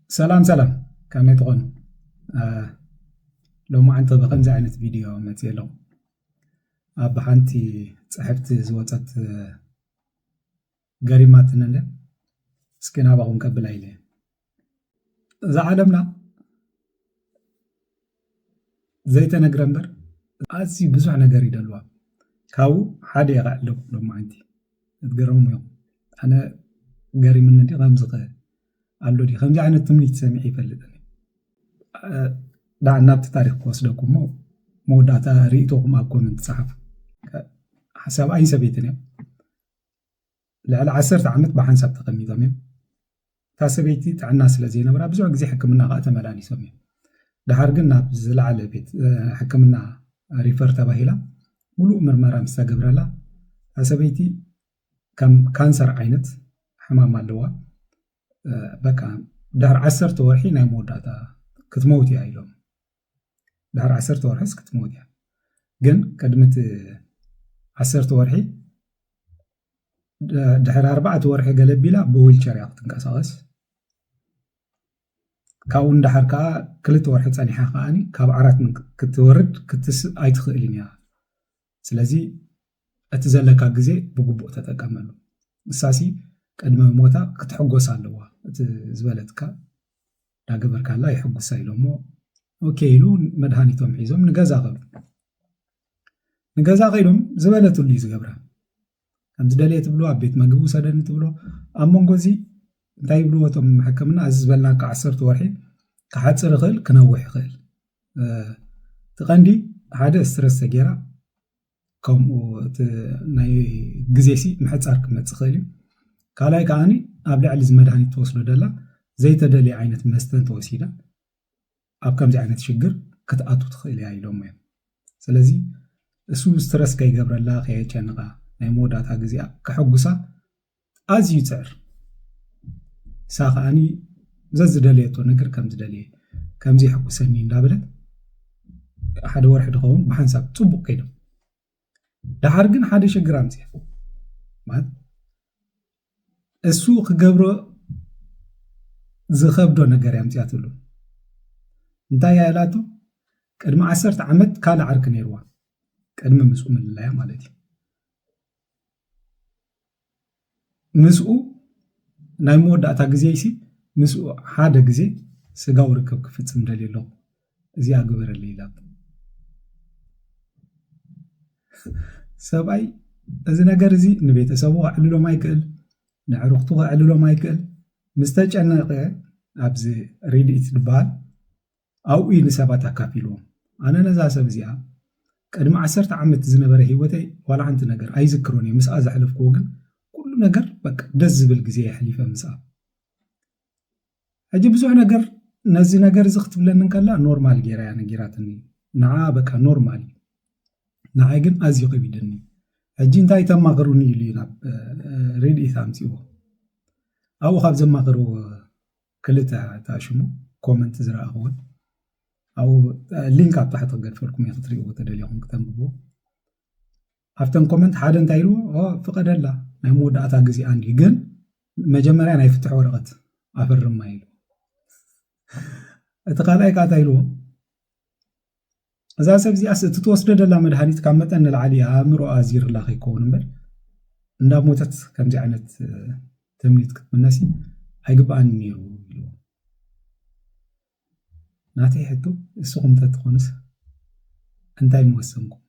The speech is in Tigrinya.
ሰላም ሰላም፣ ከመይ ትኾኑ? ሎማዓንቲ ብከምዚ ዓይነት ቪድዮ መፅእ ኣለኹ። ኣብ ሓንቲ ፅሕፍቲ ዝወፀት ገሪማትኒ እንደ እስኪ ናባኹም ከብላ ኢለ። እዛ ዓለምና ዘይተነግረ እምበር ኣዝዩ ብዙሕ ነገር ይደልዋ። ካብኡ ሓደ የቐዕለኩም ሎማዓንቲ። ክትገረሙ እዮም። ኣነ ገሪምኒ እንዲ ከምዚ ከ ኣሎ ድዩ? ከምዚ ዓይነት ትምኒት ሰሚዐ ይፈልጥን። ዳዓ ናብቲ ታሪክ ክወስደኩም እሞ መወዳእታ ርእይቶኹም ኣብ ኮመንት ጸሓፉ። ሰብኣይን ሰበይትን እዮም። ልዕሊ ዓሰርተ ዓመት ብሓንሳብ ተቐሚጦም እዮም። እታ ሰበይቲ ጥዕና ስለ ዘይነበራ ብዙሕ ግዜ ሕክምና ከዓ ተመላሊሶም እዮም። ድሓር ግን ናብ ዝለዓለ ቤት ሕክምና ሪፈር ተባሂላ ሙሉእ ምርመራ ምስ ተገብረላ እታ ሰበይቲ ከም ካንሰር ዓይነት ሕማም ኣለዋ። በቃ ድሕሪ ዓሰርተ ወርሒ ናይ መወዳእታ ክትመውት እያ ኢሎም። ድሕሪ ዓሰርተ ወርሒስ ክትመውት እያ። ግን ቅድሚ እቲ ዓሰርተ ወርሒ ድሕሪ ኣርባዕተ ወርሒ ገለ ቢላ ብዊልቸር እያ ክትንቀሳቐስ። ካብኡ ንዳሓር ከዓ ክልተ ወርሒ ፀኒሓ ከዓኒ ካብ ዓራት ክትወርድ ክትስእ ኣይትኽእልን እያ። ስለዚ እቲ ዘለካ ግዜ ብግቡእ ተጠቀመሉ። ንሳሲ ቅድሚ ሞታ ክትሕጎስ ኣለዋ። እቲ ዝበለትካ እንዳገበርካላ ይሕጉሳ ኢሎሞ ኦኬ ኢሉ መድሃኒቶም ሒዞም ንገዛ ከዱ። ንገዛ ከይዶም ዝበለትሉ እዩ ዝገብራ። ከም ዝደለየ ትብሎ፣ ኣብ ቤት መግቢ ውሰደኒ ትብሎ። ኣብ መንጎ እዚ እንታይ ይብልዎ እቶም ሕክምና፣ እዚ ዝበልናካ ዓሰርተ ወርሒ ክሓፅር ይኽእል ክነውሕ ይኽእል። እቲ ቀንዲ ሓደ ስትረስ ተጌራ ከምኡ እቲ ናይ ግዜ ሲ ምሕፃር ክመፅእ ይኽእል እዩ። ካልኣይ ከዓኒ ኣብ ልዕሊ እዚ መድሃኒት ትወስዶ ደላ ዘይተደልየ ዓይነት መስተ እንተወሲዳ ኣብ ከምዚ ዓይነት ሽግር ክትኣቱ ትኽእል እያ ኢሎሞ እዮም። ስለዚ እሱ ስትረስ ከይገብረላ ከየጨንቓ ናይ መወዳእታ ግዜኣ ከሐጉሳ ኣዝዩ ይፅዕር። እሳ ከዓኒ ዘዝደለየቶ ነገር ከም ዝደለየ ከምዚ ይሕጉሰኒ እንዳበለት ሓደ ወርሒ ድኸውን ብሓንሳብ ፅቡቅ ከይዶም። ደሓር ግን ሓደ ሽግር ኣምፅያ ማለት እሱ ክገብሮ ዝኸብዶ ነገር እያ ኣምፅያትሉ። እንታይ እያ ኢላቶ? ቅድሚ ዓሰርተ ዓመት ካልእ ዓርኪ ነይርዋ፣ ቅድሚ ምስኡ ምልላያ ማለት እዩ። ምስኡ ናይ መወዳእታ ግዜይሲ ምስኡ ሓደ ግዜ ስጋዊ ርክብ ክፍፅም ደልየ ኣለኹ፣ እዚኣ ግበረለይ ኢላቶ። ሰብኣይ እዚ ነገር እዚ ንቤተሰቡ ከዕልሎም ኣይክእል፣ ንዕሩኽቱ ከዕልሎም ኣይክእል። ምስ ተጨነቐ ኣብዚ ሪድኢት ዝበሃል ኣብኡ እዩ ንሰባት ኣካፊልዎም። ኣነ ነዛ ሰብ እዚኣ ቅድሚ ዓሰርተ ዓመት ዝነበረ ህይወተይ ዋላ ሓንቲ ነገር ኣይዝክሮን እየ። ምስኣ ዘሕለፍክዎ ግን ኩሉ ነገር በቃ ደስ ዝብል ግዜ የሕሊፈ ምስኣ። ሕጂ ብዙሕ ነገር ነዚ ነገር እዚ ክትብለኒ እንከላ ኖርማል ጌራ እያ ነጊራትኒ። ንዓ በቃ ኖርማል እዩ። ንዓይ ግን ኣዝዩ ከቢድኒ። ሕጂ እንታይ ተማኽሩኒ ኢሉ እዩ ናብ ሪድኢት ኣምፅዎ። ኣብኡ ካብ ዘማኽርዎ ክልተ ተኣሽሙ ኮመንት ዝረኣኽዎን ኣብኡ ሊንክ ኣብ ታሕቲ ክገድፈልኩም እየ ክትሪእዎ ተደሊኹም ክተንብብዎ። ኣብተን ኮመንት ሓደ እንታይ ኢልዎ? ፍቀደላ ናይ መወዳእታ ግዜ ኣንዲ ግን መጀመርያ ናይ ፍትሕ ወረቐት ኣፈርማ ኢሉ። እቲ ካልኣይ ከዓ እንታይ ኢልዎ? እዛ ሰብ እዚኣስ እቲ ትወስዶ ደላ መድሃኒት ካብ መጠን ንላዕሊ ኣእምሮኣ ኣዚርላ ከይከውን እምበር እንዳ ሞተት ከምዚ ዓይነት ትምኒት ክትምነሲ ኣይግባኣን ነይሩ ኢልዎ። ናተይ ሕቶ እስኹም ተትኾኑስ እንታይ ምወሰንኩም?